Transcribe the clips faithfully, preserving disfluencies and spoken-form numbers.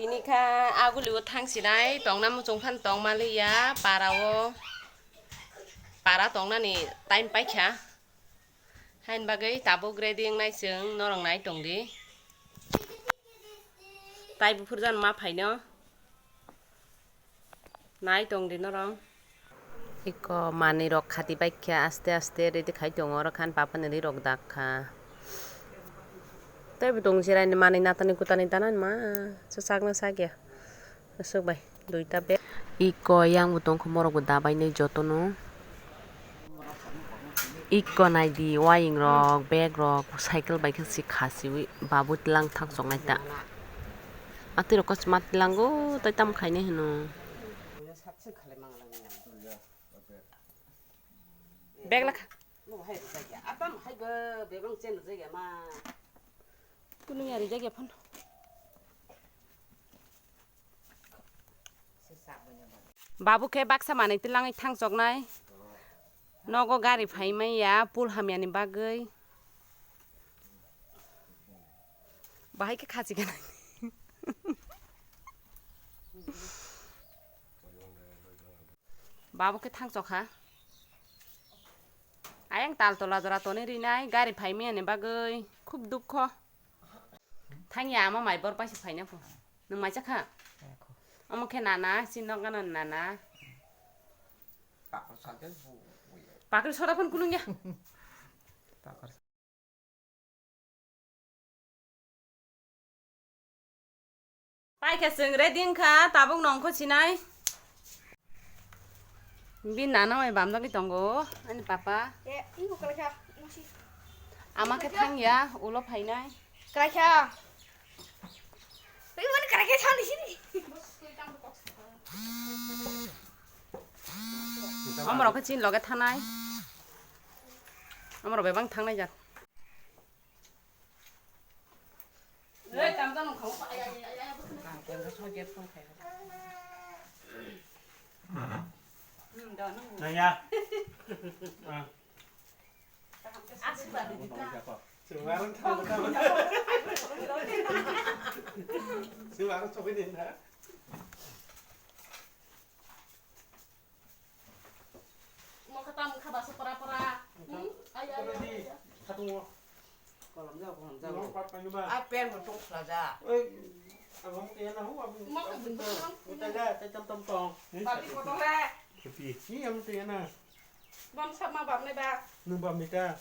Tini kha agulio thangsinai tongna muchung phan tongmaliya para o. Para tongnani time paikha. Hain bagwi tabuk ready wngnai chwng norok nai tongdi. Tai buphurjan ma phaino. Nai tongdi norok. Iko manwi rok khati baikha aste aste ready khai tongo oro khan papani ri rok dak kha. Tei bo tong jirai ni manwi natani kutani tanani ma swchakno sakya. Aswk bai duita bag. Iko yang bo tongkha morok bo dabai nai jotono. Iko naidi waying rok bag rok cycle bai khe si khasiwi babu tlang thang choknai ta. Atwi rok kochma tlango tai tam khainai hwno. Bag lakha. Kunu ya rijak ya phano. Babu khe baksa manwi twlangwi thang choknai. Nogo gari phai manya pul hamyani bagwi. Bahai khe khachi gana. Babu khe thang chokha. Ayang tal tola jora tonwi rinai gari phai manya ni bagwi khub dukho. Thangya ama mai bor paisa phaina pho. Nwng mai chakha? Omo khe nana, si nok gana nana. Pakri soda phone kulungya. Paikha chwng ready wngkha, tabuk nongkho sinai. Bini nana mai bamjagwi tongo, ani papa. Ama khe thangya, ulo phainai. Kaisa. Ui, mani kaisa sani sini. Omorok khe chini loge thanai. Omorok bebang thangnai jak. Naya. Mokha tam kha basa pora pora. Hmm? Ay, ay, ay, ay, ay. Kolam jao, kolam jao. Ai, pen bo tong khla ja. Mokha bun bun. Uta ja, te tam tam tong. Pati kotor le. Ni am te na. Bam sap ma bam le ba. Nu bam ni ta.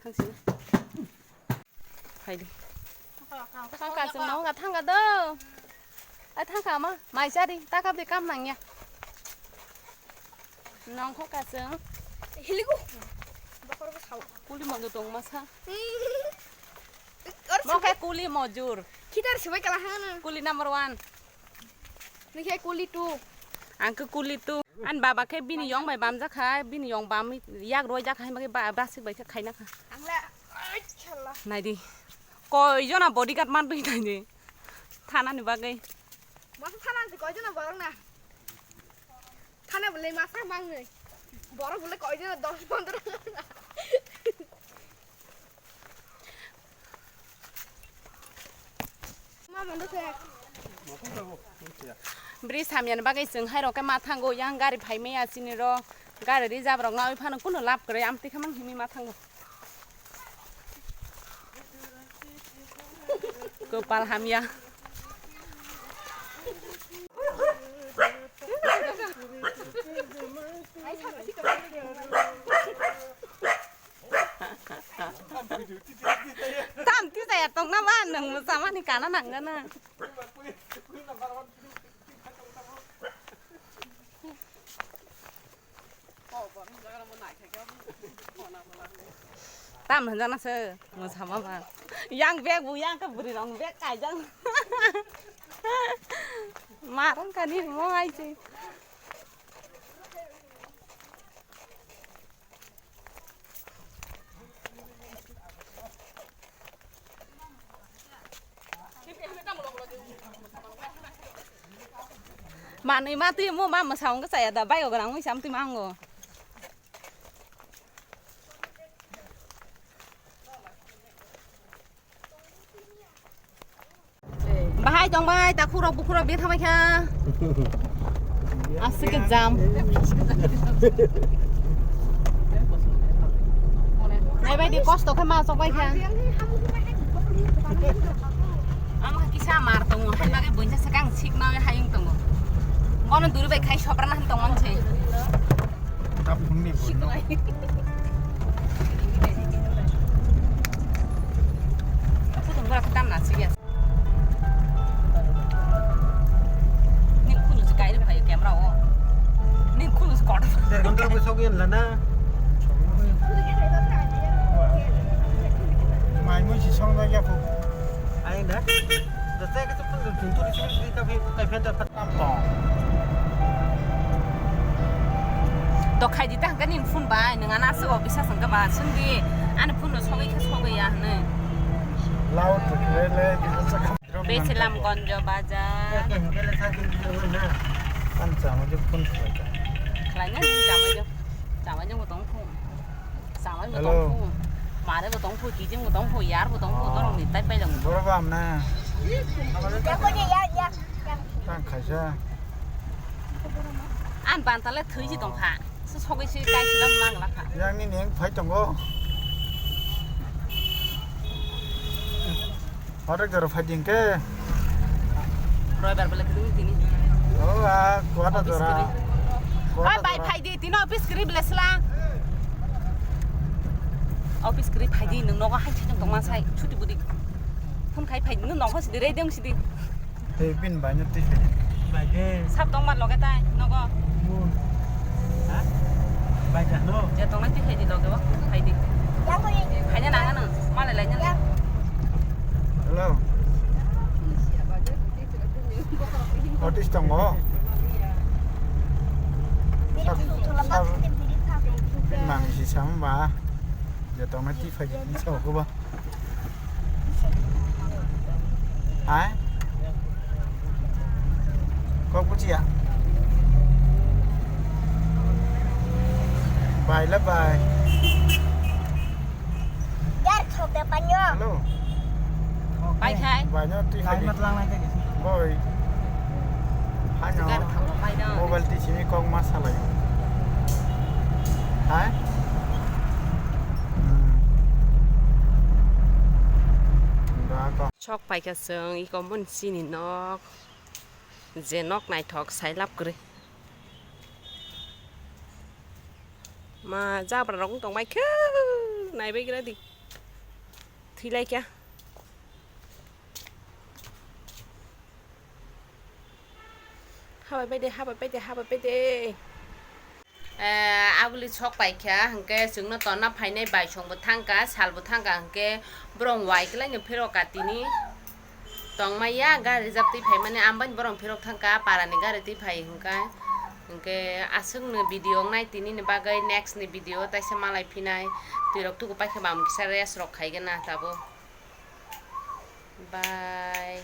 Thangsi. Phaidi. Thangka chwng nonga thangka do. Ai thangka ma mai chari taka be kam nangya. Nongkho ka chwng. Hiliku. Bokor bo sao. Kuli mondo tong masa. Mo khe kuli mojur. Khitar sibai kala hana. Kuli number one. Nokhe kuli two. Ang khe kuli two. Ani baba khe bini yong bai bamjak kha, bini yong bam yak roi jak kha, himba khe ba-, basik bai khe khaina kha. Ang le, ai, chala. Naidi. Koi jona bodyguard man twi naidi. Thana ni bagwi. Masa thana ni koi jona borok na. Thana bole masa mangnwi. Borok bole koi jona dos pondro. Bridge hamya ni bagwi chwng hai rok khe ma thango, yang gari phai maya chini ro, gari reserve rok nawi phano kunu lab kwrwi, amtwi khe mang himwi ma thango. Kwpal hamya. Tam twi jaya tongna ba nwng mwsamani kana nangana. Tam hwnjakna se mwsama ba. Yang bag bu yang ka bwrwi rong bag kaijak. Marang kani mo ai se. Manwi ma twi mo ma mwsa wngkha chaya da, bike o gwnang wngwi sa amtwi ma wngo. Bahai tong bai, takhuk rok bukhuk rok bethang bai kha. Aswk khe jam. Nai bai di kosto khe ma chok bai kha. Ama kisa mar tongo, hai bagwi buinsa swkang sikna hayung tongo. Bono duri bai khai soprana han tongmani se. Tap phungni phungno. Aku tong bara khe tam na sigi. Ning khunu se kaire phai camera o. Ning khunu se kod. Der ghonta bo sogwi anla na. Mai mui si song da ya phu. Ai na. Da sai ka tu phun tu tu si ka phi ka phi da. To khai di ta hangka ni phone bai, nang ana se office sang ka ba sung di. Ani phone no sogwi khe sogwi ya hne. Loud to khe le, di sa ka. Beselam Gonjo Bazar. An chama je phone sogwi ka. Khlai na ni chama je. Chama je mo tong phone. Samai bo Hello. Tong phu. Mare bo tong phu, kijing bo tong phu, yar bo tong phu, Oh. Norok ni tai pai lang. Boro ba amna. Tang khaisa. An ban tale thwi ji tong kha. Se sogwi se tai silang mang la kha. Yang ni neng phai tongo. Hotek jora phai ding ke. Roibar bele kudung tini. Oh, ah, kuata jora. Oi, bai phai di, tini office kri bele sla. Office kri phai di, nung nogo hai chitong tongma sai, chuti budi. Phone khai phai di, nung nogo sidi, redeng sidi. Tei pin bai no twi phai di. Bai de. Sab tongma loge tai, nogo. Bun. Ha? Bai ja no. Je tongnai twi phai di loge wa, phai di. Phai na nang ano, malai lai na. Hello. Notice tongo. Sab, sab, nang si sama ba. Je tongnai twi phai di, ni sa ko ba. Hai? Kok bujiya? Bai la bai. Yar thok de panyo. Hello. Bai khai. Bai no twi khai. Lai mat lang lai de. Boi. Hano. Sigar thok bai no. Mobile ti simi kok ma salai. Hai? Hmm. Da ko. Sok paikha chwng iko mon chini nok, je nok naithok sai lab kwrwi. Ma jabra rok wng tong bai khe, nai bai gra di. Thwi lai kha. Habai bai de, habai bai de, habai bai de. Eh, abuli sok paikha, hwnkhe chwngno tonna phainai baisongbo thangkha, salbo thangkha, hwnkhe borok wai kwlaino phirokha tini. Tongmaya gari reserve twi phaimani, ambai borok phirok thangkha, parani gari twi phai hwnkha. Hwnkhe aswkno video wngnai tinini bagwi, next ni video taisa malai phinai. Twirok tuku paikha bam kisa rest rok khaigena tabuk. Bye.